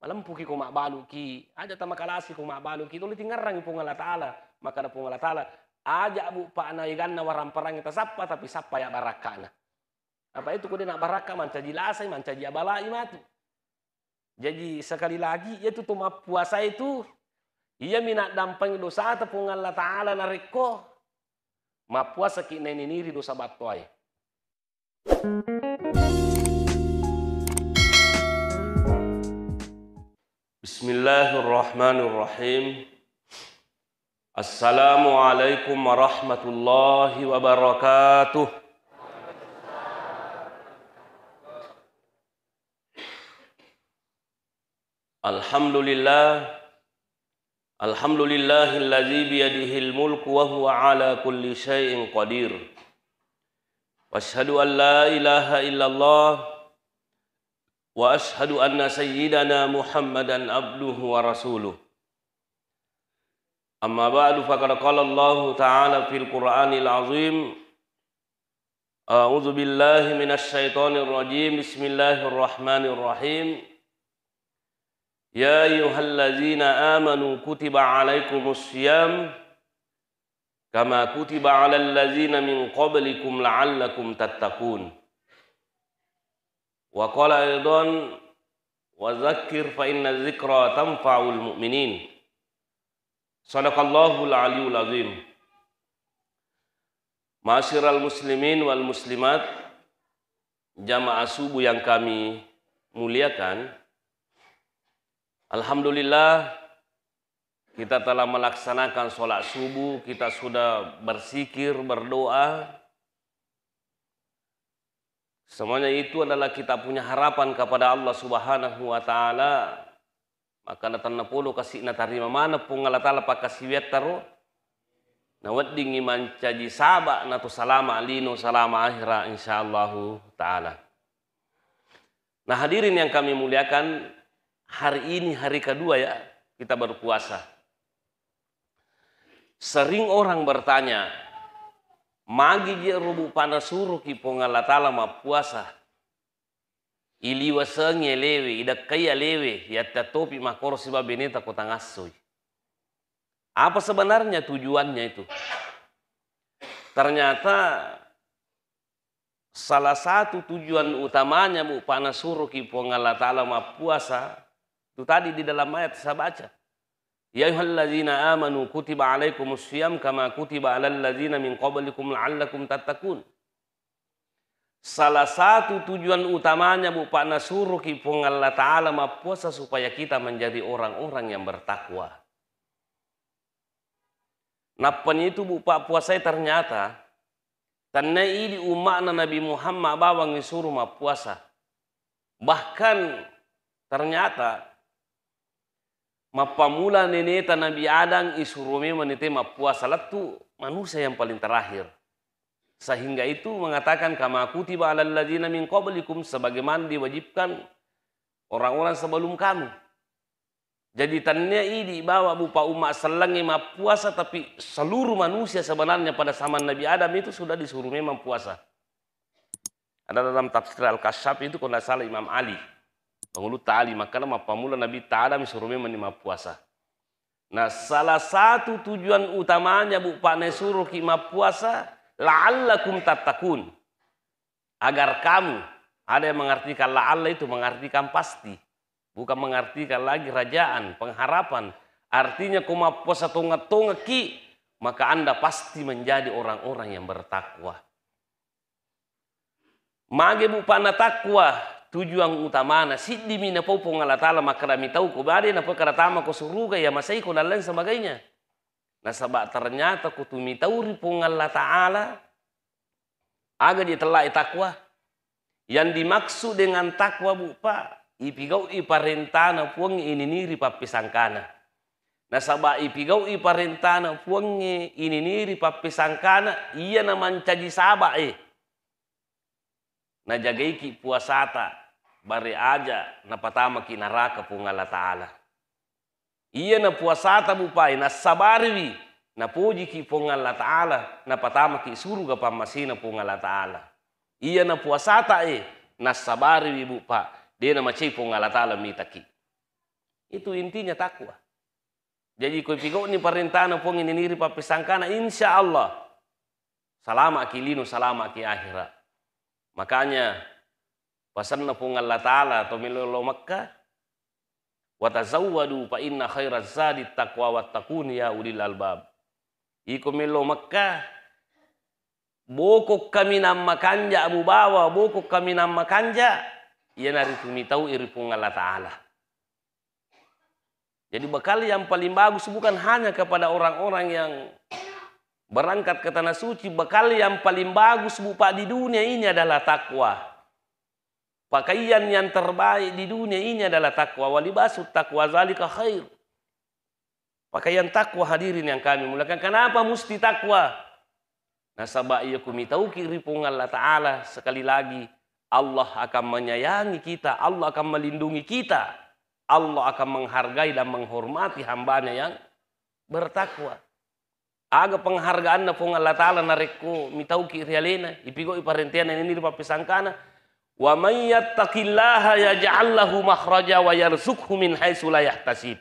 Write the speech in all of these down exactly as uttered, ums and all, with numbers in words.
Malempuki ko mabbaluki, aja tamakalasi ko mabbaluki, tuli tingngerrangi Puang Allah Ta'ala. Makkeda Puang Allah Ta'ala, aja bu pa naeganna waramparangnge tasappa, tapi sappa ya barakkana. Apa itu ko de na barakka mancaji lasai, mancaji abalai matu. Jaji sekali lagi, iyatu to mappuasa itu, iyami naddampengi dosata Puang Allah Ta'ala narekko mappuasaki nainiri dosa battoae. Bismillahirrahmanirrahim. Assalamualaikum warahmatullahi wabarakatuh. Alhamdulillah. Alhamdulillahilladzi biyadihil mulku wa huwa ala kulli syai'in qadir. Wa asyhadu an la ilaha illallah wa asyhadu anna sayyidana Muhammadan abduhu wa rasuluh. Amma ba'du, faqad qala Allahu ta'ala fil Qur'anil azim, A'udzu billahi minasy syaithanir rajim. Bismillahirrahmanirrahim. Ya ayyuhalladzina amanu kutiba alaikumus shiyam kama kutiba alal ladzina min qablikum la'allakum tattaqun. Wa qala aidan, wa dzakkir fa inna dzikra tanfa'ul mu'minin. Sadaqallahul aliyul azim. Ma'asyiral muslimin wal muslimat, jamaah subuh yang kami muliakan, alhamdulillah, kita telah melaksanakan sholat subuh, kita sudah berzikir, berdoa. Semuanya itu adalah kita punya harapan kepada Allah Subhanahu wa Ta'ala. Maka natanna polo kasi' natarima maneng Puang Allah Ta'ala pakkasiwiattaro. Naweddingngi mancaji saba' nato salama' lino, salama' akhira, insyaallahu ta'ala. Nah, hadirin yang kami muliakan, hari ini hari kedua ya kita berpuasa. Sering orang bertanya, magi je ro bu pa nasuroki Puang Allah Ta'ala mappuasa? Iliwasengi alewe, idekkai alewe, yatta topi makkoro siba beneta ko tangassoi. Apa sebenarnya tujuannya itu? Ternyata salah satu tujuan utamanya bu pa nasuroki Puang Allah Ta'ala mappuasa, itu tadi di dalam ayat saya baca. Ya ayyuhalladzina amanu kutiba alaikumus shiyam kama kutiba alal ladzina min qablikum la'allakum tattaqun. Salah satu tujuan utamanya bu pa nasuroki Puang Allah Ta'ala mappuasa supaya kita menjadi orang-orang yang bertakwa. Nappani itu bu pa puasai ternyata tennai idi umma'na Nabi Muhammad bawang isuro mappuasa. Bahkan ternyata mappamula neneta Nabi Adam isuro memang nite mappuasa lettu manusia yang paling terakhir. Sehingga itu mengatakan kama kutiba alal ladzina min qablikum, sebagaimana diwajibkan orang-orang sebelum kamu. Jadi, tennia idi bawa bu pa umma sellengnge mappuasa, tapi seluruh manusia sebenarnya pada zaman Nabi Adam itu sudah disuruh memang puasa. Ada dalam tafsir Al-Kasyaf itu, kalau tidak salah, Imam Ali, pangulutta Ali, makkeda mappamula Nabi Adam disuruh memang ni mappuasa. Nah, salah satu tujuan utamanya bu pa nasuroki mappuasa, la'allakum tattaqun. Agar kamu, ada yang mengartikan la'alla itu mengartikan pasti, bukan mengartikan lagi rajaan, pengharapan. Artinya, ko mappuasa tongeng-tongengki, maka Anda pasti menjadi orang-orang yang bertakwa. Mage bu pa natakwa, tujuan utamana, siddimi napau Puang Allah Ta'ala makkeda mitau ko bade, napau kada tama ko suruga, ya masai ko dan lain sebagainya. Nasaba ternyata ko tu mitau ri Puang Allah Ta'ala, aga je tellae takwa? Yang dimaksud dengan takwa, bu pa, ipigau'i parentana Puang, ininiri pappesangkana. Nasaba ipigau'i parentana Puangnge, ininiri pappesangkana, iyana mancaji sabae. Najagaiki puasata, bare aja napatamaki naraka Puang Allah Ta'ala. Iyana puasata bu pae nassabariwi, napojiki Puang Allah Ta'ala, napatamaki suruga pammasena Puang Allah Ta'ala. Iyana puasatae nassabariwi bu pa, de namacai Puang Allah Ta'ala mitaki. Itu intinya takwa. Jadi, ko ipigau'ni parentana Puang, ininiri pappesangkana, insya Allah salama'ki lino, salama'ki akhira. Makanya, pasenna Puang Allah Ta'ala to melo lao Mekka, "Wa tazawwadu fa inna khairaz zadi taqwa wattaqun ya ulil albab." Iko melo Mekka, bokong kaminang makanja mubawa, bokong kaminang makanja, iyanaritu mitau'i ri Puang Allah Ta'ala. Jadi, bekal yang paling bagus bukan hanya kepada orang-orang yang berangkat ke tanah suci, bekal yang paling bagus, Bu, Pak, di dunia ini adalah takwa. Pakaian yang terbaik di dunia ini adalah takwa. "Wa libasut taqwa zalika khair." Pakaian takwa, hadirin yang kami muliakan. Kenapa mesti takwa? Nasaba iya ku mitauki ri Puang Allah Ta'ala, sekali lagi, Allah akan menyayangi kita, Allah akan melindungi kita, Allah akan menghargai dan menghormati hambanya yang bertakwa. Aga penghargaanna Puang Allah Ta'ala narekko mitauki ri alena, ipigau'i parentana, ininiri pappesangkana, "Wa may yattaqillaha yaj'al lahu makhraja wa yarzuqhu min haitsu la yahtasib."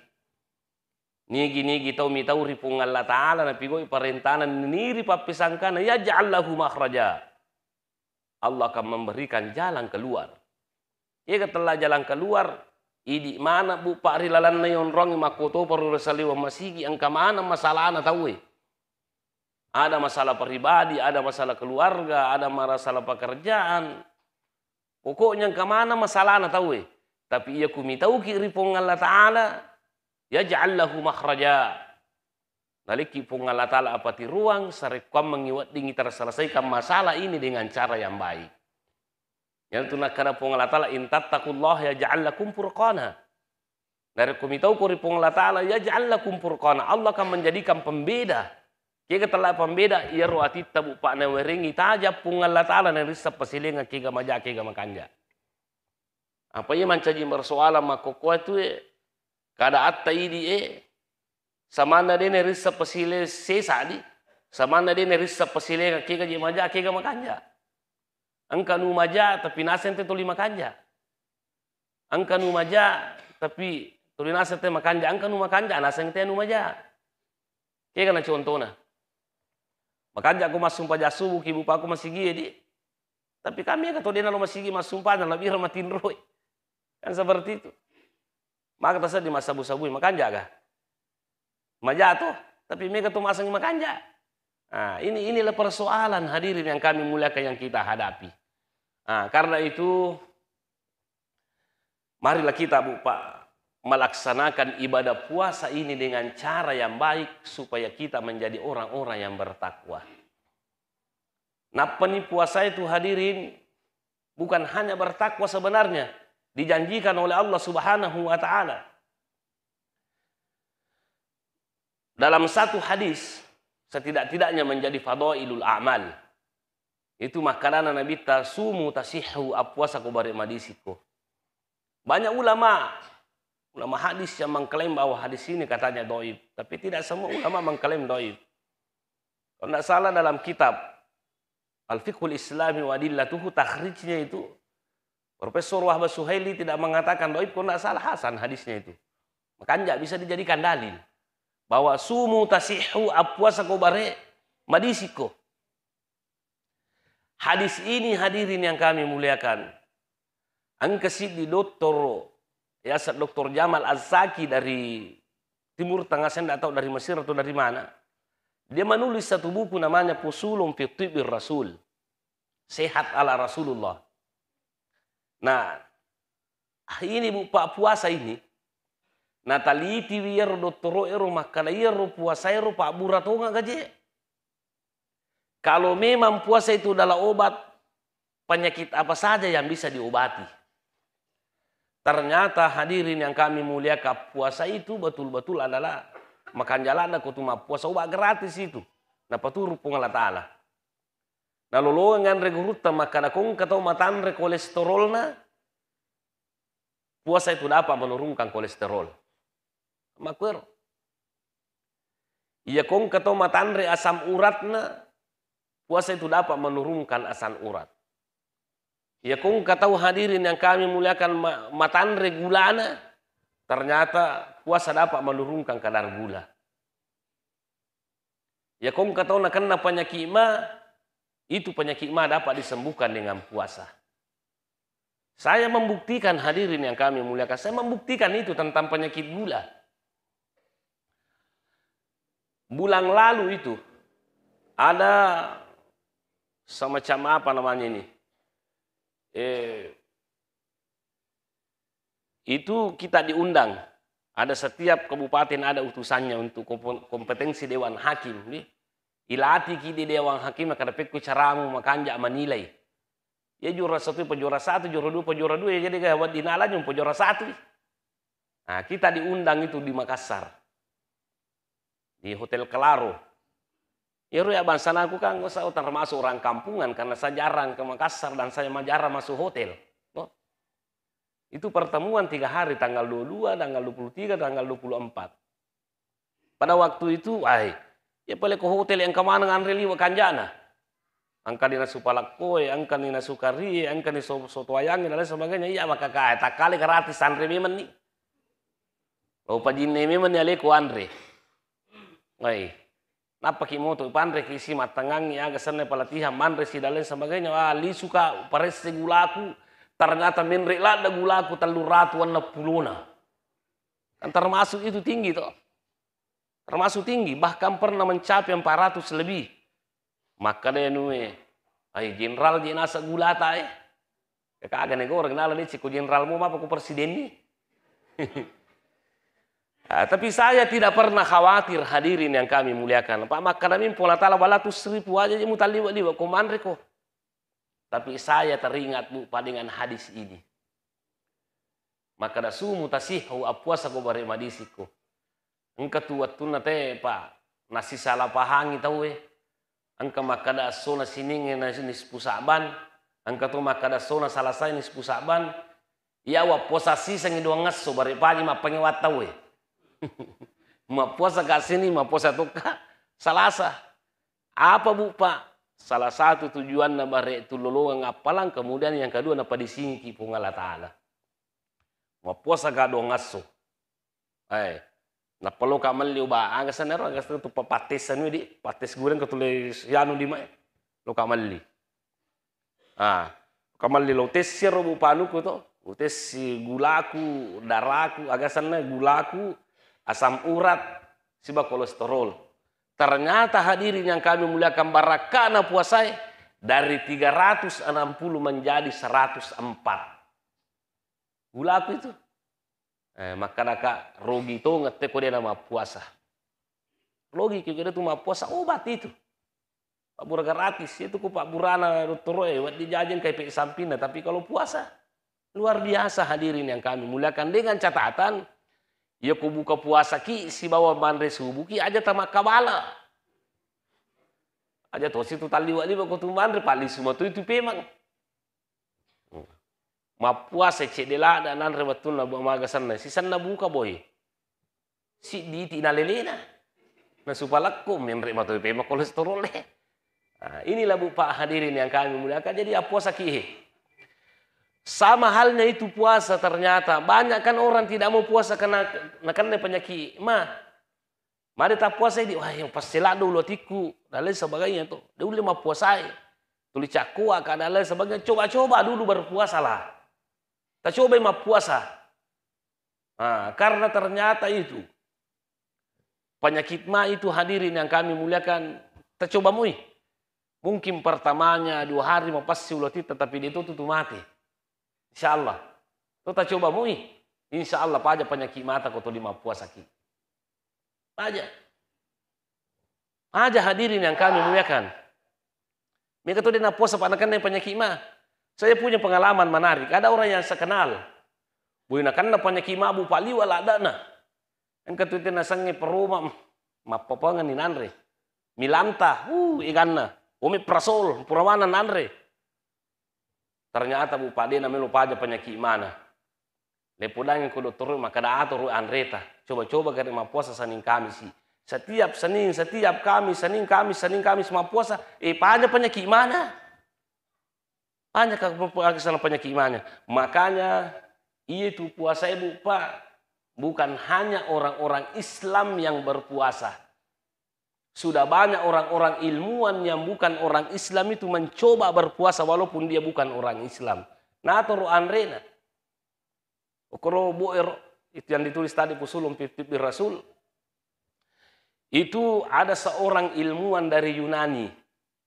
Nigi-nigi tau mitau ri Puang Allah Ta'ala, napigau'i parentana, ininiri pappesangkana, yaj'al lahu makhraja. Allah akan memberikan jalan keluar. Kega tella jalan keluar, idi maneng, Bu, Pak, ri lalenna yonrong makkotopa ro saliweng masigi, engka maneng masalahna tauwe. Ada masalah pribadi, ada masalah keluarga, ada masalah pekerjaan. Pokoknya engka maneng masalahna tauwe. Tapi iya ku mitauki ri Puang Allah Ta'ala, yaj'al lahu makhraja. Nalekki Puang Allah Ta'ala apatiruang, sarekkuammengngi weddingngi terselesaikan masalah ini dengan cara yang baik. Iyanatu nakkeda Puang Allah Ta'ala, "In tattaqullaha yaj'al lakum furqana." Narekko mitauko ri Puang Allah Ta'ala, yaj'al lakum furqana, Allah akan menjadikan pembeda. Kega tella pembeda, iyaro atitta, Bu, Pak, nawerengi tajang Puang Allah Ta'ala, narisseng pasilengeng kega maja, kega makanja. Apa iya mancaji persoalan makkokkoe tu, e, keadaatta idi, e, samanna de narisseng pasile-, sesa di, samanna de narisseng pasilengeng kega je maja, kega makanja. Engka nu maja, tapi naseng te tuli makanja. Engka nu maja, tapi tuli naseng te makanja. Engka nu makanja, naseng te nu maja. Kega na contona. Makanja ko massumpajang subuh ki, Bu, Pak, ko masigie di. Tapi kami aga to de nalo masigi massumpajang, lebih matinroi. Kan seperti itu. Maka taseddi massabu-sabui, makanja ga? Maja to, tapi mega to masengngi makanja. Nah, ini, inilah persoalan, hadirin yang kami muliakan, yang kita hadapi. Nah, karena itu, marilah kita, Bu, Pak, melaksanakan ibadah puasa ini dengan cara yang baik supaya kita menjadi orang-orang yang bertakwa. Nappani puasa itu, hadirin, bukan hanya bertakwa sebenarnya, dijanjikan oleh Allah Subhanahu wa Ta'ala. Dalam satu hadis, setidak-tidaknya menjadi fadailul a'mal. Itu makkedana Nabitta, "Sumu tasihhu, appuasa ko bare madisikko." Banyak ulama, ulama hadis yang mengklaim bahwa hadis ini katanya doib, tapi tidak semua ulama mengklaim doib. Kalau tidak salah, dalam kitab Al-Fiqhul Islami wa Adillatuhu, takhrijnya itu, Profesor Wahbah Suhaili tidak mengatakan doib, kalau tidak salah hasan hadisnya itu. Makanja bisa dijadikan dalil bahwa sumu tasihhu, appuasa ko bare madisikko. Hadis ini, hadirin yang kami muliakan, engka siddi doktor, yaseng Doktor Jamal Az-Zaki dari Timur Tengah, saya tidak tahu dari Mesir atau dari mana. Dia menulis satu buku namanya Fusulun fi Tibbir Rasul. Sehat ala Rasulullah. Nah, ini, Bu, Pak, puasa ini, natalitiwi iyaro dottoro ero makkeda iyaro puasa ero pabbura tonga gaje. Kalau memang puasa itu adalah obat, penyakit apa saja yang bisa diobati. Ternyata, hadirin yang kami muliakan, puasa itu betul-betul adalah makanjalana ko tu mappuasa, obat gratis itu. Napaturu Puang Allah Ta'ala. Nalolongeng anre gurutta makkeda, ko engka tau matanre kolesterolna, puasa itu dapat menurunkan kolesterol. Makkuero. Iya, ko engka tau matanre asam uratna, puasa itu dapat menurunkan asam urat. Iya, ko engka tau, hadirin yang kami muliakan, ma-, matanre gulana, Ternyata puasa dapat menurunkan kadar gula. Ya, ko engka tau nakenna penyakit ma, itu penyakit ma dapat disembuhkan dengan puasa. Saya membuktikan, hadirin yang kami muliakan, saya membuktikan itu tentang penyakit gula. Bulan lalu itu ada semacam apa namanya ini? Eh, itu kita diundang. Ada setiap kabupaten ada utusannya untuk kompo-, kompetensi Dewan Hakim. Di, ilatiki di Dewan Hakim, kada pekko caramu makanja menilai. Ya juara satu, pa juara satu, juara dua, pa juara dua, ya jadi kayak buat dinalanya, pa juara satu. Nah, kita diundang itu di Makassar. Di Hotel Kelaro. Iyaro ya bangsanaku kan, saya termasuk orang kampungan karena saya jarang ke Makassar dan saya ma-, jarang masuk hotel. Toh. Itu pertemuan tiga hari, tanggal dua puluh dua, tanggal dua puluh tiga, tanggal dua puluh empat. Pada waktu itu, ai, ya pale ko hotel engka maneng anre liwa kanjana. Engka ni nasu palakkoe, engka ni nasu karie, engka ni so-, soto ayangnge dan lain sebagainya. Iya, maka ka-, takkale gratis anre memang ni. Lo pajinne memang ni aleku anre. Wai. Nappaki moto panreki si mattangangi aga senna pelatihan manre si dan lain sebagainya. Wah, lisuka paresse gulaku. Ternyata menre ladda gulaku telluratu enneppulona. Kan termasuk itu tinggi toh. Termasuk tinggi, bahkan pernah mencapai empat ratus lebih. Makkeda nuwe, ai jenderal je nasa gulata e. Ya kaga negoro kenala ni ciko jenderal mu apa ku presiden ni. Ah, tapi saya tidak pernah khawatir, hadirin yang kami muliakan. Pak, makkeda min Puang Allah Taala wala tusrifu aja je mutalliwa-liwa ko manre ko. Tapi saya teringat, Bu, Pak, dengan hadis ini. Makkeda sumu tasihhu, appuasa ko bare madisiko. Engka tu wettunna te, Pak, nasisalahpahangi tauwe. Engka makkeda essona siningnge na nisfu Sa'ban, engka tu makkeda essona Salasai nisfu Sa'ban. Iya wappuasa sisengi duang esso, bare paji mappangewa tauwe. Mappuasa ka Senin, mappuasa tokka Salasa. Apa, Bu, Pak? Salah satu tujuanna bare tullolongeng appalang, kemudian yang kedua napadisingiki Puang Allah Taala. Mappuasa ka duang esso. Eh, nappa loka melli uba, aga senna ro, aga senna tu pa-, pattes anu di, pattes goreng ko tuli sianu di mae. Loka melli. Ah, loka melli lo tessi ro, Bu, panuku to. Utessi gulaku, daraku, aga senna gulaku, asam urat, siba kolesterol. Ternyata hadirin yang kami muliakan, barakkana puasae dari tiga ratus enam puluh menjadi seratus empat. Gulaku itu. Eh, makkadaka rogi tongeng te ko dena mappuasa. Rogi ki ko de tu mappuasa, obat itu. Pabbura gratis, itu ku pabburana dottoroe, wedding jajeng kai pe sampinna, tapi kalau puasa, luar biasa hadirin yang kami muliakan, dengan catatan, iya ko buka puasa ki sibawa manre subuh ki aja tamakkabala. Aja tosi tu talliwa-liwa ko tu manre, pallisu matu itu pemang. Mappuasa cedde ladda nanre wettunna bu-, maga senna. Sisenna buka boy. Siddi iti nalelena. Nasupalakko menre matoi pema kolesterol e. Nah, inilah bu Pak hadirin yang kami muliakan. Jadi appuasa ki he. Sama halnya itu puasa ternyata. Banyak kan orang tidak mau puasa karena, karena penyakit ma. Made tappuasai di, wah, yang pasti laddo ulu atikku, dan lain sebagainya tuh. De ulle mappuasai. Tuli cakkuaka dan lain sebagainya. Coba-coba dulu berpuasalah. Tacobai mappuasa. Nah, karena ternyata itu penyakit ma itu hadirin yang kami muliakan, tacoba mui. Mungkin pertamanya dua hari mapassi ulu atitta, tapi de tutu tu mate. Insya Allah. To tacoba mui. Insya Allah paja penyakit mata ko tuli mappuasaki. Aja. Aja hadirin yang kami muliakan. Mega tu de nappuasa pa nakenna penyakit ma. Saya punya pengalaman menarik. Ada orang yang saya kenal. Boy nakenna penyakit ma bu paliwa ladana. Engka tu te nasengnge peroma, mappapengenni nanre. Milanta, uh, eganna. Omeprazol, purawana nanre. Ternyata bu pade namelo paja penyakit mana. Lepodangi ko dottoro, makkeda ato ro anreta. Coba-coba gare mappuasa Senin Kamisi. Setiap Senin, setiap Kamis, Senin Kamis, Senin Kamis mappuasa, eh, paja penyakit mana? Paja ka kesana penyakit mana? Makanya iya tu puasa ibu Pak. bukan hanya orang-orang Islam yang berpuasa. Sudah banyak orang-orang ilmuwan yang bukan orang Islam itu mencoba berpuasa walaupun dia bukan orang Islam. Natoro anrena. Okoro bo ero, itu yang ditulis tadi Fusulun fi Tibbi Rasul. Itu ada seorang ilmuwan dari Yunani.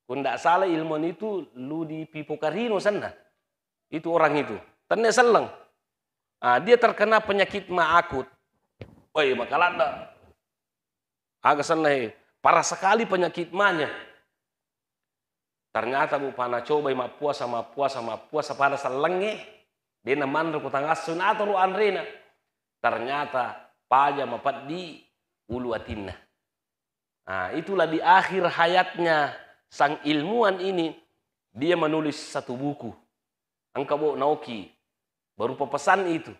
Ko ndak salah ilmuwan itu Ludi Pipokarino sana. Itu orang itu. Tenne selleng. Ah, dia terkena penyakit ma akut. Woi, makaladda. Aga senna he, parah sekali penyakit manya. Ternyata bu pa nacobai mappuasa, mappuasa, mappuasa pada sellengnge, dena manre ko tangasso natoro anrena. Ternyata paja mapeddi ulu atinna. Nah, itulah di akhir hayatnya sang ilmuwan ini, dia menulis satu buku. Engka bo naoki berupa pesan itu.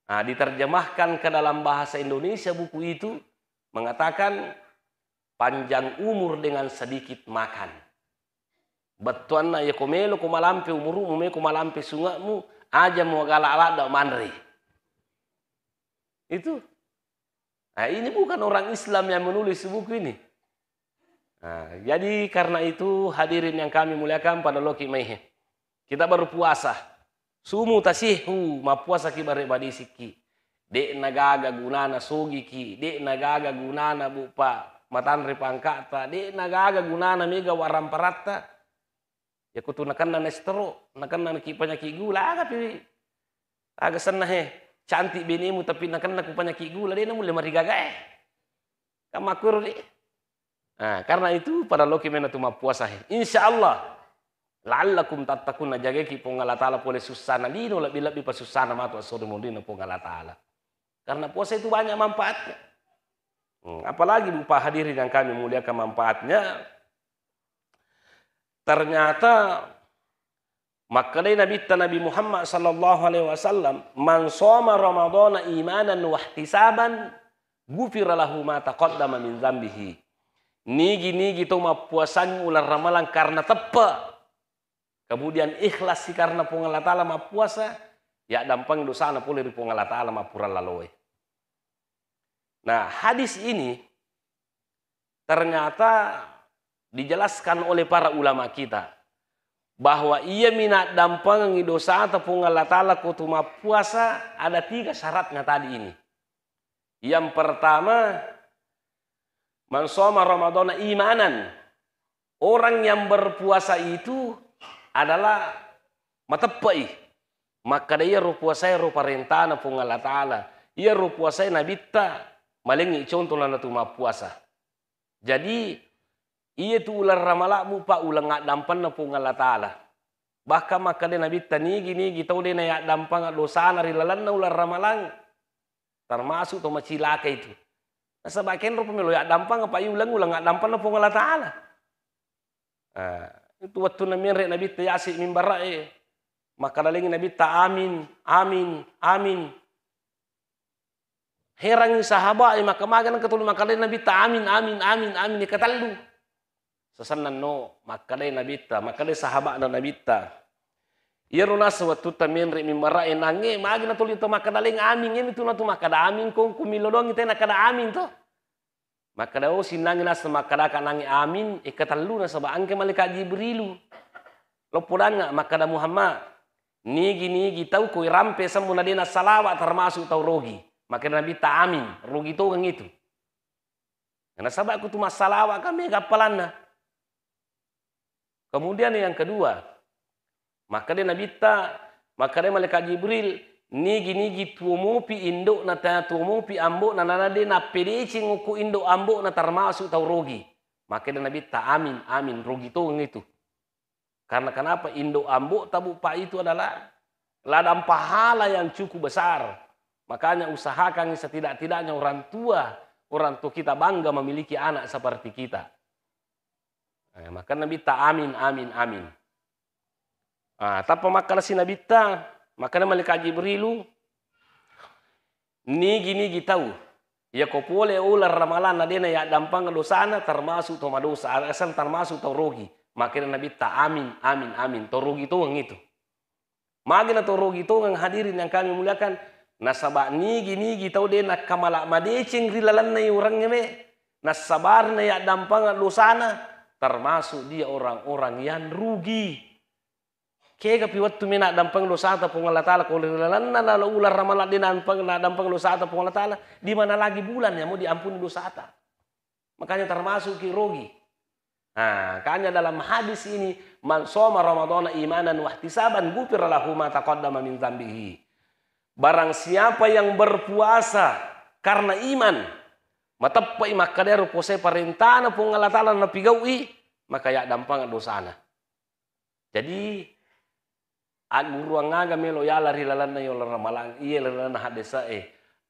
Nah, diterjemahkan ke dalam bahasa Indonesia buku itu mengatakan, panjang umur dengan sedikit makan. Bettuanna, iya ko melo ko malampe umurumu, meko malampe sunge'mu, aja muagala ladda manre. Itu. Nah, ini bukan orang Islam yang menulis buku ini. Nah, jadi karena itu, hadirin yang kami muliakan, pada loki maihe. Kita baru puasa. Sumu tasihu, mappuasaki bare badisikki. De'na gaga gunana sogiki, de'na gaga gunana bu pa matanre pangka'ta, de'na gaga gunana mega waramparatta. Yakutu nakenna nestro, nakenna ki panyaki gula, aga pi, aga senna he, cantik benemu tapi nakenna ku panyaki gula, de'na mulle marigagae. Kan makkuro de. Nah, karena itu pada loki mena tu mappuasa he. Insya Allah, la'allakum tattaqun, najagaki Puang Allah Ta'ala pole sussana lino, lebbi-lebbi pa sussana matu assoreng monrinna Puang Allah Ta'ala. Karena puasa itu banyak manfaatnya. Hmm, apalagi bu pa hadirin yang kami muliakan manfaatnya, ternyata makkedai Nabitta Nabi Muhammad sallallahu alaihi wasallam, "Man shoma Ramadhana imanan wahtisaban, ghufira lahu ma taqaddama min dzambihi." Nigi-nigi to mappuasangngi uleng Ramalang karena teppe, kemudian ikhlas si karena Puang Allah Ta'ala mappuasa, yaddampeng dosana pole ri Puang Allah Ta'ala mappura laloe. Nah, hadis ini ternyata dijelaskan oleh para ulama kita bahwa iya minaddampengeng dosata Puang Allah Ta'ala ko tu mappuasa, ada tiga syaratnya tadi ini. Yang pertama, man shoma Ramadhana imanan. Orang yang berpuasa itu adalah mateppe'i. Makkeda iyaro puasae ro parentana Puang Allah Ta'ala. Iyaro puasae Nabitta malengngi contoh lana tu mappuasa. Jadi, iya tu uleng Ramala'mu pa uleng addampenna Puang Allah Ta'ala. Bahkan makkeda Nabitta, nigi-nigi tau de nayaddampang dosana ri lalenna uleng Ramalang, termasuk to macilaka itu. Nasaba kenro pemelo yaddampang apa uleng-uleng addampenna Puang Allah Ta'ala. Ah, itu wettunna menre Nabitta yasi mimbara'e, makkeda lengngi Nabitta, "Amin, amin, amin." Herangngi sahaba'e, makkeda, "Maga nengka tuli makkeda Nabitta, 'Amin, amin, amin, amin,' iketellu?" Sesennanno, makkeda Nabitta, makkeda sahaba'na Nabitta, iyaro naseng wettutta menre mimbara'e nangnge, magi natuli to makkeda leng amin, iyami tu natu makkeda amin, ko, ko millo doangngi te nakkeda amin to. Makkeda, "Oh, sinnangngi naseng makkedaka nangnge amin, iketellu nasaba engka malaikat Jibrilu." Loppo dangnga makkeda, "Muhammad, nigi-nigi tau ko irampe semmu na de nassalawa termasuk tau rogi." Makkeda Nabitta, "Amin, rogi tongeng itu." Nasaba kutu massalawa kan mega appalanna. Kemudian yang kedua, makkeda Nabitta, makkeda malaikat Jibril, "Nigi-nigi tuo mopi indo'na, ta-, tuo mopi ambo'na, nana de nappedeceng okko indo' ambo'na termasuk tau rogi." Makkeda Nabitta, "Amin, amin, rogi tongeng itu." Karena kenapa? Indo' ambo'ta bu pa itu adalah ladang pahala yang cukup besar. Makanya usahakan setidak-tidaknya orang tua, orang tua kita bangga memiliki anak seperti kita. Eh, makkeda Nabitta, "Amin, amin, amin." Ah, tappa makkedasi Nabitta, makkeda malaikat Jibrilu, "Nigi-nigi tau, yako pole uleng Ramalang na de nayaddampang dosana, termasuk to madosa, asal termasuk tau rogi." Makkeda Nabitta, "Amin, amin, amin." To rogi tongeng itu. Magi na to rogi tongeng, hadirin yang kami muliakan, Nasaba nigi-nigi tau de nakkamala madeceng ri lalenna urengnge me, nassabari na yaddampengeng dosana, termasuk dia orang-orang yang rugi. Kegapi wettu me naddampeng dosata Puang Allah Ta'ala, ko ri lalenna nalo uleng Ramalang de naddampeng, naddampeng dosata Puang Allah Ta'ala, di mana lagi bulan yang mau diampuni dosata? Makanya termasuk ki rogi. Nah, makanya dalam hadis ini, "Man shoma Ramadhana imanan wahtisaban, ghufira lahu ma taqaddama min dzambihi." Barang siapa yang berpuasa karena iman, mateppe'i makkeda ero puasae parentana Puang Allah Ta'ala napigau'i, maka yaddampengeng dosana. Jadi, agguruang aga melo yala ri lalenna uleng Ramalang, iya ri lalenna haddese'e.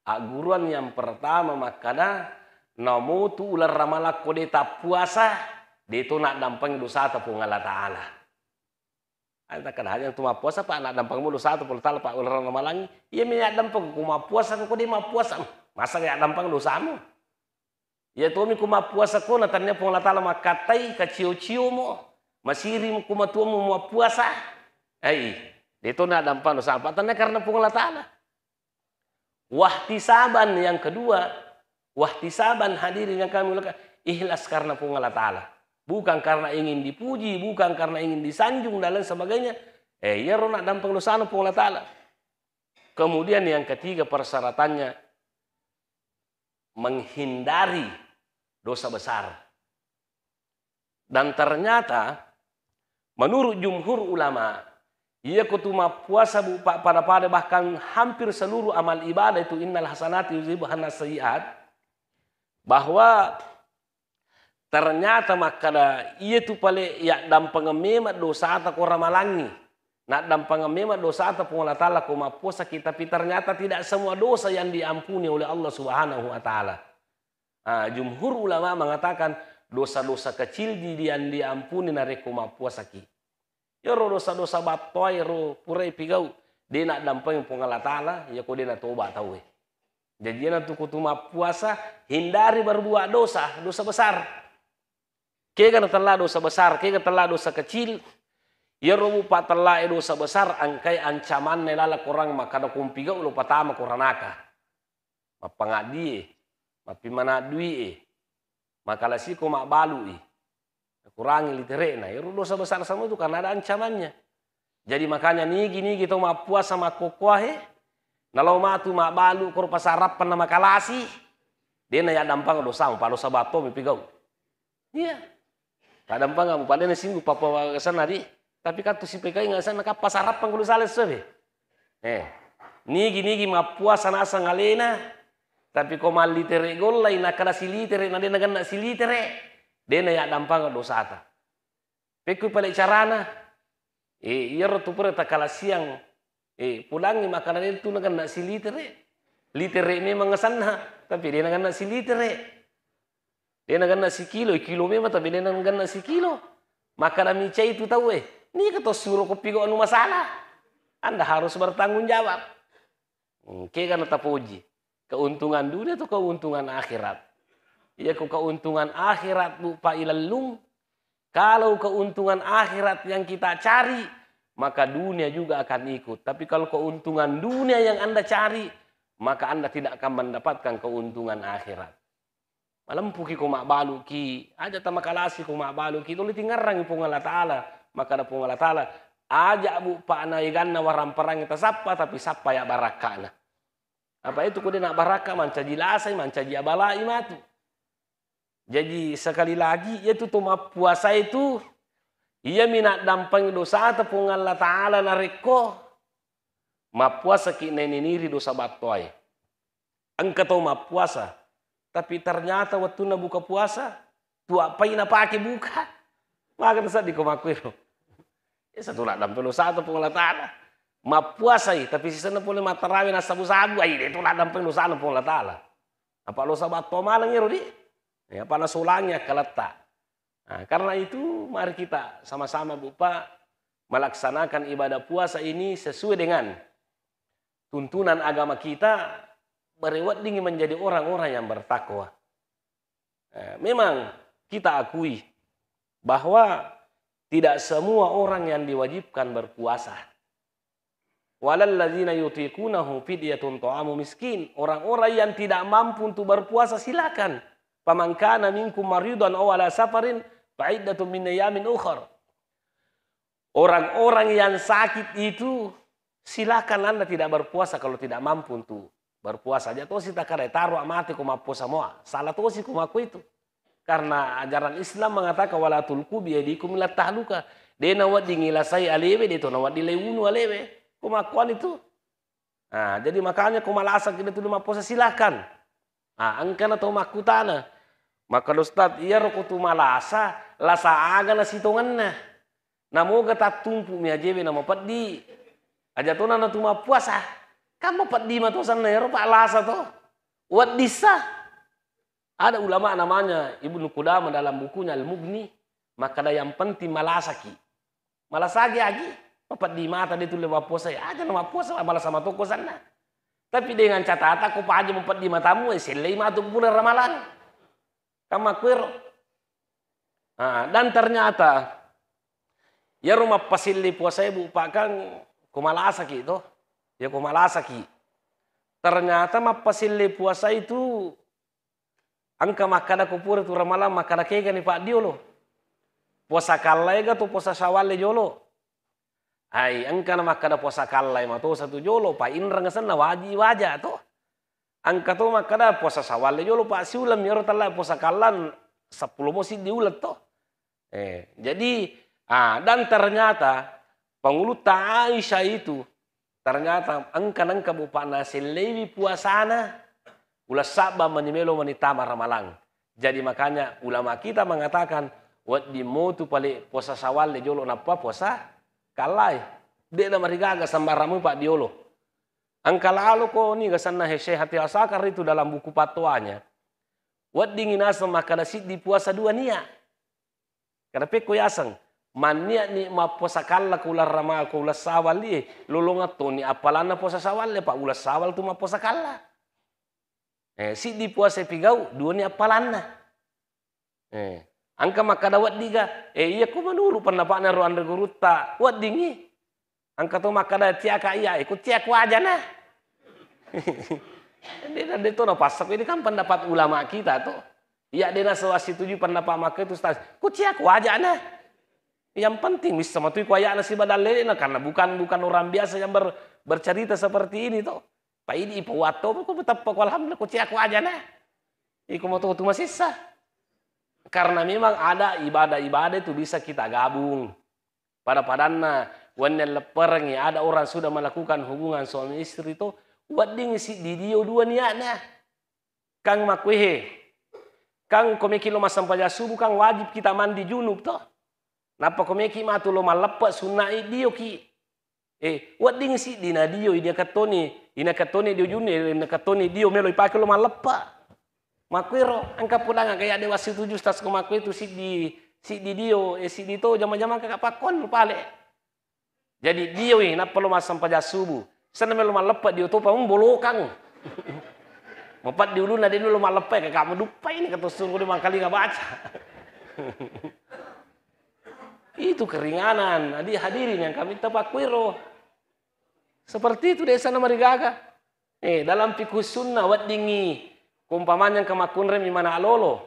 Agguruan yang pertama makkada, namotu uleng Ramalang ko de tappuasa, de to naddampeng dosata Puang Allah Ta'ala. Ada kada hanya tu mappuasa, Pak, naddampeng mo dosata Puang Allah Ta'ala, Pak, uleng Ramalang, iya mi yaddampeng ko mappuasa, ko de mappuasa, masa yaddampeng dosamu? Iya tomi ku mappuasa ko, na tania Puang Allah Ta'ala makkattai, kacio-cio mo, masiri mo ku matuammu mappuasa. Ai, de to naddampeng dosa, apa tania karena Puang Allah Ta'ala. Wahtisaban yang kedua, wahtisaban hadirin yang kami muliakan, ikhlas karena Puang Allah Ta'ala. Bukan karena ingin dipuji, bukan karena ingin disanjung dan lain sebagainya. Eh, iyaro naddampeng dosana Puang Allah Ta'ala. Kemudian yang ketiga persyaratannya, menghindari dosa besar. Dan ternyata, menurut jumhur ulama, iya ko tu mappuasa bu pa-, pada-pada bahkan hampir seluruh amal ibadah itu innal hasanati yuzhibna sayyiat, bahwa ternyata makkada iya tu pale yaddampengeng memang dosata ko ramalangi. Naddampengeng memang dosata Puang Allah Ta'ala ko mappuasaki, tapi ternyata tidak semua dosa yang diampuni oleh Allah Subhanahu wa Ta'ala. Ah, jumhur ulama mengatakan dosa-dosa kecil di, di, yang diampuni narekko mappuasaki. Iyaro dosa-dosa battoa ero purai pigau, de naddampengeng Puang Allah Ta'ala, iya ko de natoba tauwe. Jaji iyana tu kutu mappuasa, hindari berbuat dosa, dosa besar. Kega natella dosa besar, kega tella dosa kecil. Iyaro bu patella e dosa besar, engkai ancamanna laleng korang makkada ko mpigau lo patama ko ranaka. Mappangaddie, mappimanang dui'e, makalasiko mabbalu'i, kurangi litere'na, iyaro dosa besar semua itu karena ada ancamannya. Jadi makanya nigi-nigi tau mappuasa makkokkoahe, nalao matu mabbalu koro pasarappanna makalasi, de nayaddampang dosamu, pa dosa battomi pigau. Iya. Taddampang amu, padahal singgu pappa wagasana di. Tapi kan tu sipekai ngasanna kappa sarappang kulo sale sobe. Eh. Nigi-nigi mappuasa nasang alena. Tapi ko mallitere gollai, nakkada silitere, na de nagenna silitere, de nayaddampang dosata. Pekku pale carana. Eh, iyaro tu pura takalasiang. Eh, pulangi makkada de tu nagenna silitere. Litere memang asanna, tapi de nagenna silitere. De nagenna sikilo, kilo memang, tapi de nagenna sikilo. Makkada micai tu tauwe, nika to suro ko pigo anu masalah. Anda harus bertanggung jawab. Hmm, kega na tapoji. Keuntungan dunia atau keuntungan akhirat? Iya, ko keuntungan akhirat, Bu, Pak, ilellung. Kalau keuntungan akhirat yang kita cari, maka dunia juga akan ikut. Tapi kalau keuntungan dunia yang Anda cari, maka Anda tidak akan mendapatkan keuntungan akhirat. Malempuki ko mabbaluki, aja tamakalasi ko mabbaluki, tuli tingerrangi Puang Allah Ta'ala. Makkada Puang Allah Ta'ala, aja, Bu, Pak, naeganna waramparangnge tasappa, tapi sappa ya barakkana. Apa itu ko de na barakka, mancaji lasai, mancaji abalai matu. Jadi sekali lagi, iyatu to mappuasa itu, iyami naddampeng dosata Puang Allah Ta'ala narekko mappuasaki naineniri dosa battoae. Engka tau mappuasa, tapi ternyata wettunna buka puasa, tuappai napake buka. Maka tasedding ko makkuiro. Ya, satu naddampeng dosata Puang Allah Ta'ala. Mappuasai, tapi sisenna pole mattarawe nassabu-sabu, ai, de tu naddampeng dosana Puang Allah Ta'ala. Apa dosa battoa maneng ero di? Ya, apa nasolangi akkaletta. Nah, karena itu mari kita sama-sama, Bu, Pak, melaksanakan ibadah puasa ini sesuai dengan tuntunan agama kita, bareweddingi menjadi orang-orang yang bertakwa. Eh, memang kita akui bahwa tidak semua orang yang diwajibkan berpuasa. Walalladzina yutiqunahu fidyatun ta'amu miskin. Orang-orang yang tidak mampu untuk berpuasa, silakan. Faman kana minkum maridan aw ala safarin fa iddatun min ayyamin ukhar. Orang-orang yang sakit itu silakan Anda tidak berpuasa kalau tidak mampu untuk berpuasa. Aja tosi takare taro mate ko mappuasa moa. Salah tosi ko makko itu. Karena ajaran Islam mengatakan, "Wala tulqu biaidikum ila tahluka." De nawedding ilasai alewe, de to nawedding lewunu alewe. Ko makkuan itu. Nah, jadi makanya ko malasa kita tu mappuasa, silakan. Ah, engkana to makkutana. Maka Ustaz, iyaro ko tu malasa, lasa aga na sitongenna. Namoga tattumpu mi ajewe na mapeddi. Aja tona na tu mappuasa. Kan mapeddi matosanna iyaro pa lasa to. Weddissa. Ada ulama namanya Ibnu Qudamah dalam bukunya Al-Mughni, makkada yang penting malasaki. Malasaki agi, mapeddi mata de tulle mappuasa, aja na mappuasa, malasa matokko sanna. Tapi dengan catatan ko paja mapeddi matamu, eh, sellei matu pura ramalang. Kan makkuero. Ah, dan ternyata iyaro mappaselle puasa ibu pakang ko malasaki to. Ya ko malasaki. Ternyata mappaselle puasa itu engka makkada ko pura tu ramalang makkada kegani paddiolo. Puasa kallaega tu puasa syawalle jolo. Ai, engkana makkada puasa kallai matosa tu jolo, pa inreng senna waji waja to. Engka to makkada puasa syawalle jolo pa siuleng, iyaro tella puasa kallang seppulo mo siddi uleng to. Eh, jadi, ah, dan ternyata pangulutta Aisyah itu ternyata engka nengka bupana selleiwi puasana uleng sabba mani melo mani tama ramalang. Jadi makanya ulama kita mengatakan wedding motu pale puasa sawalle jolo nappa puasa kallai. De na marigaga sambarang mu paddiolo. Engka lalo ko niga senna Syekh Hatim Asakar itu dalam buku fatwanya. Weddingi naseng makkada siddi puasa dua nia. Kada pekko yaseng, mannia'ni mappuasa kalla ko uleng rama-, ko uleng sawal e, lolongeng toni appalanna puasa sawal e, pa uleng sawal tu mappuasa kalla. Eh, siddi puasa pigau, duani appalanna. Eh, engka makkada weddiga, eh, iya ko menurut pendapatna ro anre gurutta, weddingi. Engka to makkada, "Ciaka iya, eh, ku ciaku aja na." Dia, dia to napassako, ini kan pendapat ulama kita to. Iya, dia nasewa setuju pendapat maka itu, Ustaz. Ku ciaku aja na. Yang penting bisa matui ku ayana siba dalilna, karena bukan, bukan orang biasa yang ber-, bercerita seperti ini to. Pa idi ipawatto ko teppa ko, alhamdulillah, ku ciaku aja na. Iko matu tu masessa. Karena memang ada ibadah-ibadah itu bisa kita gabung. Pada-padanna wenni lepperengngi, ada orang sudah melakukan hubungan suami istri to, wedding siddi dio dua niatna. Kang makkuehe, kang ko meki lo massempajang subuh, kang wajib kita mandi junub to. Nappa ko meki matu lo malleppe, sunna'i dioki. Eh, wedding siddi na dio, ina kettoni, ina kettoni dio junub, ina kettoni dio melo ipake lo malleppe. Makkuero, engka pudanga kaya de wassituju stas ko makkuetu siddi, siddi dio, eh, siddi to jama-jama ka pakkon pale. Jadi dioi, nappa lo massempajang subuh. Senna melo malleppe dio topa, um, bolokang. Mapeddi ulunna de lo malleppe, ka kamu duppa ini kata suruh de mangkalinga baca. Itu keringanan. Jadi hadirin yang kami tepakkuero. Seperti itu desa na marigaga. Eh, dalam fikih sunnah weddingi. Umpamanya engka makkunremi mana lolo.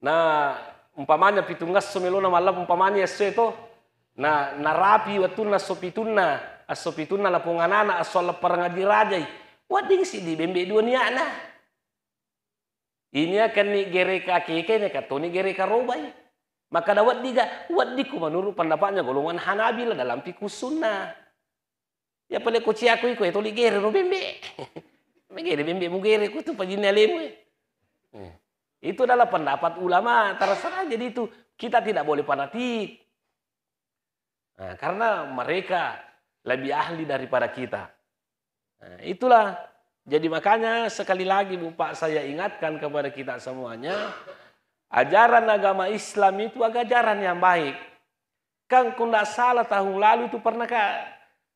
Nah, umpamanya pitungngesso melona malleppe, umpamanya esso to. Nah, narapi wettunna esso pitunna, esso pitunna lapong anana, esso leppereng aji rajai. Wedding siddi bembe dua niatna. Ini akan ni gereka keke, ini katoni gereka robai. Maka da weddiga, weddiku menurut pendapatnya golongan Hanabila dalam fikih sunnah. Ya pale ko ciaku iko, ya toli gere ro bembe. Megere bembe mu gere ku tu pajinna lemu, eh. Eh, itu adalah pendapat ulama, terserah jadi itu. Kita tidak boleh fanatik. Nah, karena mereka lebih ahli daripada kita. Nah, itulah. Jadi makanya sekali lagi Bu Pak saya ingatkan kepada kita semuanya, ajaran agama Islam itu ajaran yang baik. Kan ko ndak salah tahun lalu itu pernah ka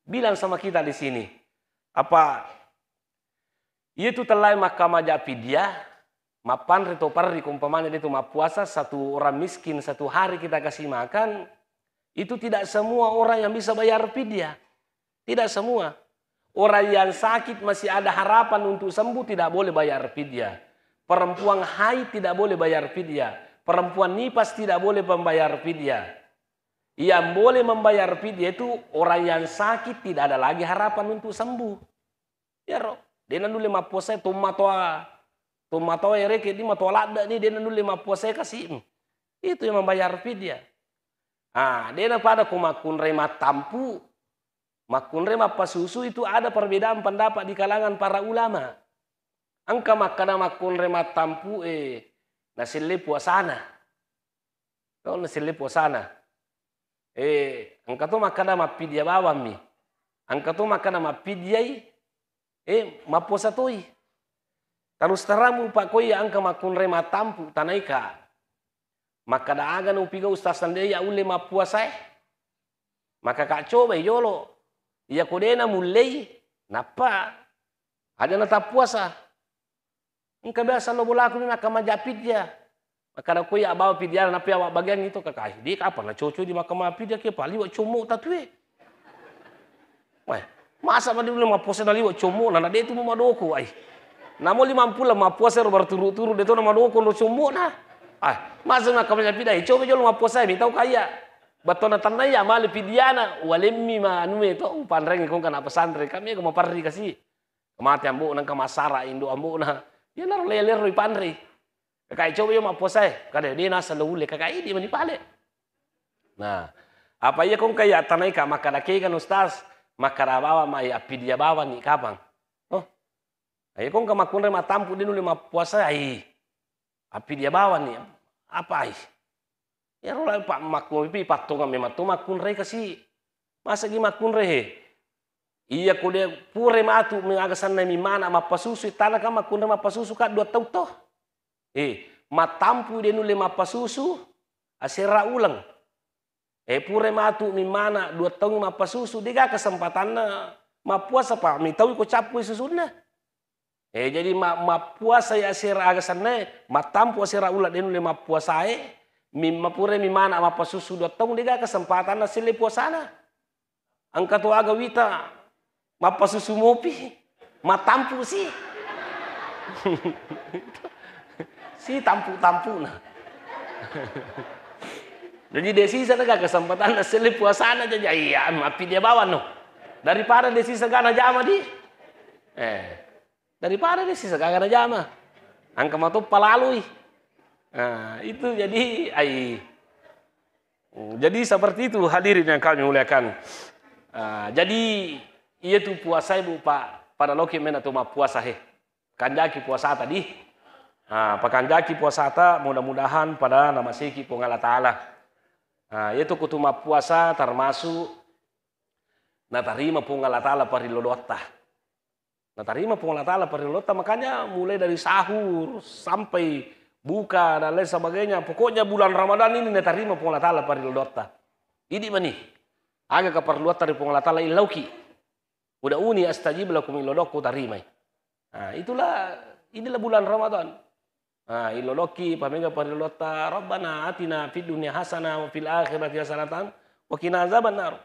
bilang sama kita di sini. Apa, iya tu tellae makkamaja fidyah, mappanre to parri, ko umpamanya dia tu mappuasa, satu orang miskin satu hari kita kasih makan, itu tidak semua orang yang bisa bayar fidyah. Tidak semua. Orang yang sakit masih ada harapan untuk sembuh, tidak boleh bayar fidyah. Perempuan haid tidak boleh bayar fidyah. Perempuan nifas tidak boleh membayar fidyah. Yang boleh membayar fidyah itu orang yang sakit, tidak ada lagi harapan untuk sembuh. Iyaro, de' nanulle mappuasae, tommatoa, tommatoa ere ke di matoa ladde' ni, de' nanulle mappuasae kasi'. Itu yang membayar fidyah. Ah, de' na pada ko makkunrai mattampu, makkunrai mappasusu, itu ada perbedaan pendapat di kalangan para ulama. Engka makkada makkunrai mattampu e naselle puasana. To naselle puasana. Eh, engka to makkada mappidia bawammi. Engka to makkada mappidiai, eh, mappuasa toi. Terus terang, Pak, ko iya engka makkunrai mattampu, tanaika. Makkada aga na upigau ustaz, sandai ya ulle mappuasae. Maka ka cobai jolo. Iya ko de' namullei, nappa aja na tappuasa. Engka biasa lo bolaku ni makkamaja pidja. Makkada ko iya bawa pidja, nappa iya wabbagiang itu kakai. Di kapang na coco di makkama pidja ke paliwa commo tatue. Wah, masa madi ulle mappuasa naliwa commo na, na de' tu madoko ai. Namo limampulo mappuasa ro berturut-turut de' to na madoko ro commo na. Ah, masa makkamaja pidja, coba jolo mappuasa mi tau kaya. Battona tannaya male pidiana, walemmi ma anue to, upanrengi kongka na pesantren, kami ko maparri kasi. Mate ambo'na, engka massara indo' ambo'na. Iyanaro lelero ipanrei. Kakai coba yo mappuasae, kada de' naseng lo ulle, kakai idi' mani pale. Nah, apa iya kongka iya tanaika makkada kega na ustaz, makkada bawang mai appidia bawang ni kapang. Oh. Iya kongka makkunrai mattampu de' nulle mappuasa ai. Appidia bawang ni. Apa ai? Iyaro la pa-, makkupi pattongang memang to makkunrai kasi. Masa gi makkunrai he? Iya ko de' pura matu mi aga senna mi mana mappasusu, tana ka makkunrai mappasusu ka dua taung to. Eh, mattampu de' nulle mappasusu asera uleng. Eh, pura matu mi mana dua taung mappasusu, de' ga kesempatanna mappuasa pa mi tau ko cappu susunna. Eh, jadi ma-, mappuasa ya asera aga sennae, mattampu asera uleng de' nulle mappuasae, mi-, mapura mi mana mappasusu dua taung, de' ga kesempatanna selle puasana. Engka to aga wita mappasusu mopi, mattampu si. Si tampu-tampuna. Jadi de' sisa na ga kesempatanna selle puasana, jadi iya mappidia bawang no. Daripada de' sisa ga najama di. Eh. Daripada de' sisa gaga najama. Engka matoppa lalui. Nah, itu jadi, ai. Jadi seperti itu hadirin yang kami muliakan. Ah, jadi iya tu puasa ibu pa-, pada loki mena tu mappuasa he. Kanjaki puasa tadi. Ah, pakanjaki puasata, mudah-mudahan pada namaseki Puang Allah Ta'ala. Ah, iya tu kutu mappuasa termasuk natarima Puang Allah Ta'ala parillo doatta. Natarima Puang Allah Ta'ala parillotta, makanya mulai dari sahur sampai buka dan lain sebagainya, pokoknya bulan Ramadan ini natarima Puang Allah Ta'ala parillotta. Idi' mani, aga keperluatta ri Puang Allah Ta'ala illauki. Ud'uni astajib lakum, illau doakku tarimai. Nah, itulah, inilah bulan Ramadan. Nah, illau doakki, pamega parillotta, Rabbana atina fid dunya hasanah wa fil akhirati hasanatan wa qina azabannar.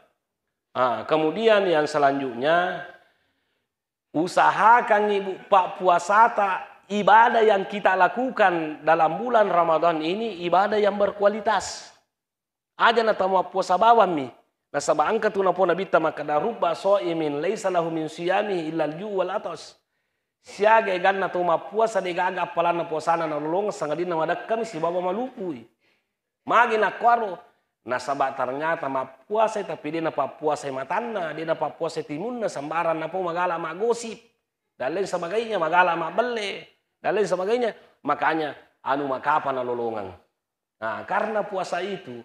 Ah, kemudian yang selanjutnya, usahakan ibu pa puasata, ibadah yang kita lakukan dalam bulan Ramadan ini ibadah yang berkualitas. Aja na tau mappuasa bawammi. Nasaba engka tu napau Nabitta makkada, "Rubba shaimin laisa lahu min siyamihi illal ju' wal atas." Siaga eganna tau mappuasa de' gaga appalanna puasana nalolongeng sangadinna madekkami sibawa malupui. Magi nakkuaro? Nasaba ternyata mappuasai tapi de' napappuasai matanna, de' napappuasai timunna, sembarang napau magala maggosip. Dan lain sebagainya, magala mabbelle, dan lain sebagainya. Makanya anu makapa nalolongeng. Nah, karena puasa itu,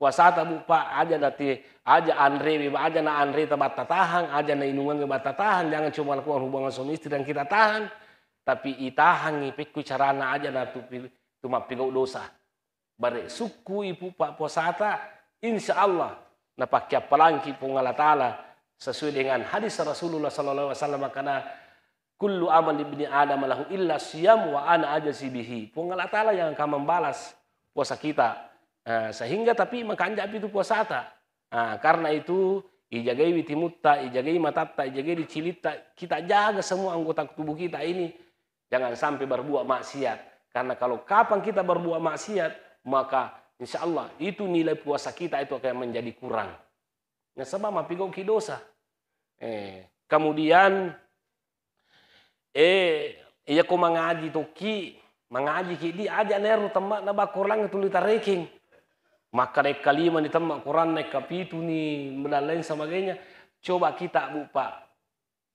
puasata bu pa, aja nati, aja anrewe, aja na anreta batta tahang, aja na inungangnge batta tahang, jangan cuma lakukan hubungan suami istri dan kita tahan, tapi itahangi pekku carana aja na tu, tu mappigau dosa. Bare sukkui pu pa puasata, insya Allah napakkiappalangki Puang Allah Ta'ala sesuai dengan hadis Rasulullah sallallahu alaihi wasallam makkada, "Kullu amal ibni Adam lahu illa siyam wa ana ajzi bihi." Puang Allah Ta'ala yang akan membalas puasa kita. Eh, sehingga tapi makanja' pi tu puasata. Ah, karena itu Ijagaiwi timutta, ijagai matatta, ijagai dicilitta, kita jaga semua anggota tubuh kita ini, jangan sampai berbuat maksiat. Karena kalau kapan kita berbuat maksiat, maka insya Allah itu nilai puasa kita itu akan menjadi kurang. Nasaba mappigauki dosa. Eh, kemudian, eh, iya ko mangaji tokki, mangaji ki di aja nero temma na bakorang tuli tarekeng. Maka naik kalima ni temma Quran, naik kapitu ni dan lain sebagainya. Coba kita, Bu, Pak,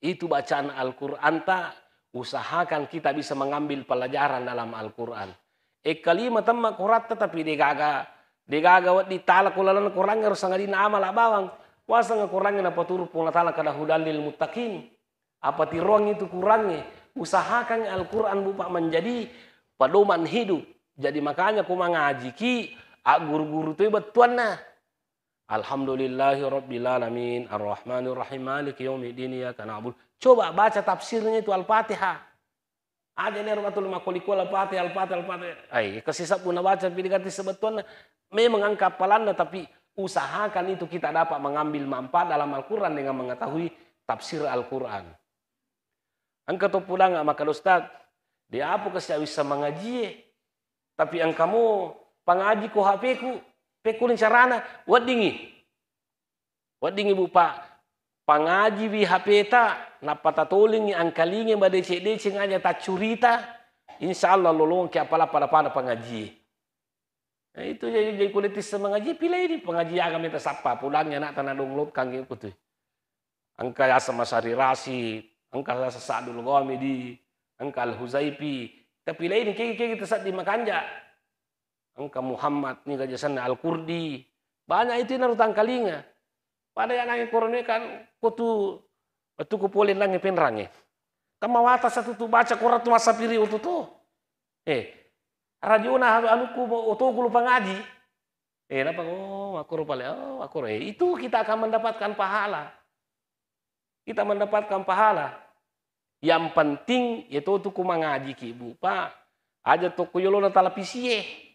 itu bacaan Al-Quran ta, usahakan kita bisa mengambil pelajaran dalam Al-Quran. E kalima temma Quran ta, tapi degaga, degaga wedding tala ko laleng Quran ero sangadinna amala bawang. Waseng Quran napaturu Puang Allah Ta'ala kada hudal lil muttaqin. Apa tiroang itu Qurangnge? Usahakan Al-Quran, Bu, Pak, menjadi pedoman hidup. Jadi makanya ko mangajiki, agguru-guru toi bettuanna. Alhamdulillahi rabbil alamin, arrahmanir rahim, maliki yaumiddin, iyyaka na'budu. Coba baca tafsirnya itu Al-Fatihah. Aja ni ero matul makkoli-koli Al-Fatihah, Al-Fatihah, Al-Fatihah. Ai, kasi sabbu nabaca pi diganti sebettuanna. Memang engka appalanna, tapi usahakan itu kita dapat mengambil manfaat dalam Al-Quran dengan mengetahui tafsir Al-Quran. Engka to pudang makkeda, "Ustaz, de apa kasi awissa mangajie?" Tapi engkamo pangaji ko H P-ku, pekkuni carana, weddingi. Weddingi, Bu, Pak, pangajiwi H P-ta, nappa tatolingi angkalinge madeceng-deceng aja taccurita, insya Allah lolongki apala pada-pada pangaji. Nah, itu jadi, jadi kulit tisse mangaji, pilih ini pengaji agama kita sapa, pulangnya anak tanah download kangge kutu. Engka yaseng Masari Rasid, engka yaseng Sa'dul Ghamidi, engka Al-Huzaifi. Tapi lain kegi-kegi tasedding makanja. Engka Muhammad, niga jasenna Al-Kurdi. Banyak itu naru tangkalinga. Pada yang nangi korone kan kutu, kutu ku pole nangi penrange. Tamawata satu tu baca Quran tu masa piri utu tu. Eh, radiona anukku otoku lupa ngaji. Eh, napa? Oh, makkoro pale. Oh, makkoro. Eh, itu kita akan mendapatkan pahala. Kita mendapatkan pahala. Yang penting, ya to tu ku mangaji ki, Bu, Pak. Aja to ku yolona talapisie.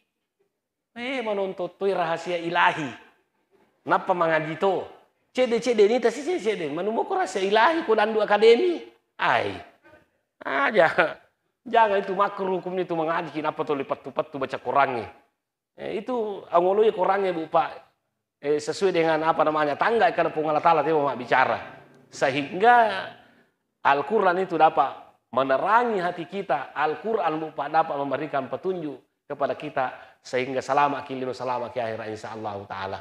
Eh, manonton toi rahasia ilahi. Nappa mangaji to. Cede-cede ni tasi cede-cede. Manumoko rahasia ilahi ko dandu akademi. Ai. Aja. Jangan itu makruh hukum itu mangaji ki, nappa to lipettu-pettu baca Qurangnge. Eh, itu angoloi Qurangnge, Bu, Pak. Eh, sesuai dengan, apa namanya, tangga kada Puang Allah Ta'ala tiba mabbicara. Sehingga Al-Quran itu dapat menerangi hati kita. Al-Quran, Bu, Pak, dapat memberikan petunjuk kepada kita sehingga selamat ki lino, selamat ki akhirat, insya Allah Ta'ala.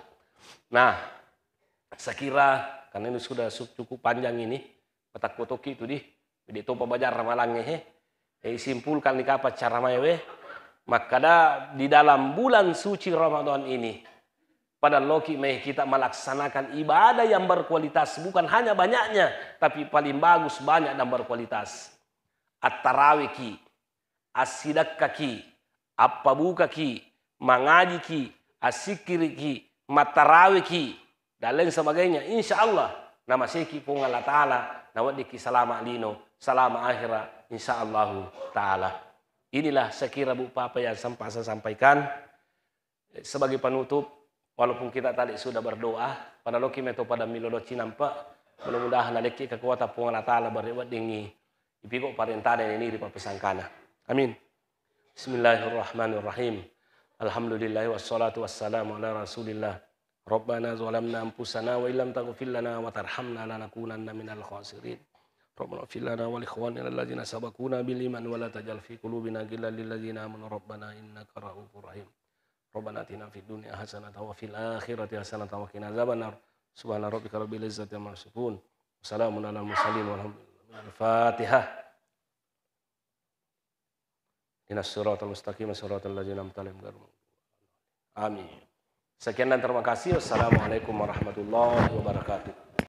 Nah, saya kira karena ini sudah su-, cukup panjang ini, patakko tokki tu di, de topa bajarra malangnge he. Eh, isimpulkan ni kapa cara maewe. Makkada di dalam bulan suci Ramadan ini, pada loki mai kita melaksanakan ibadah yang berkualitas, bukan hanya banyaknya, tapi paling bagus banyak dan berkualitas. Attaraweki, assidekkaki, appabukaki, mangajiki, assikkiriki, mattaraweki, dan lain sebagainya. Insya Allah, namaseki Puang Allah Ta'ala, naweddikki salama lino, salama akhira, insya Allahu Ta'ala. Inilah sekira, Bu, Papa, yang sempat saya sampaikan. Sebagai penutup, walaupun kita tadi sudah berdoa, pada loki meto pada milo doci nampa, mudah-mudahan nalekki kekuatan Puang Allah Ta'ala beri weddingi ipiko parentana ini ri papesangkana. Amin. Bismillahirrahmanirrahim. Alhamdulillah wassalatu wassalamu ala Rasulillah. Rabbana zalamna anfusana wa illam taghfir lana wa tarhamna lanakunanna minal khasirin. Rabbana ighfir lana wa li ikhwanina alladzina sabaquna bil iman wa la taj'al fi qulubina ghillan lil ladzina amanu rabbana innaka raufur rahim. Rabbana atina fid dunya hasanatan wa fil akhirati hasanatan wa qina adzabannar. Subhana rabbika rabbil izzati amma yasifun. Salamun alal mursalin walhamdulillahi. Al-Fatihah. Ihdinas siratal mustaqim, siratal ladzina an'amta 'alaihim ghairil maghdubi 'alaihim waladdallin. Amin. Sekian dan terima kasih. Wassalamualaikum warahmatullahi wabarakatuh.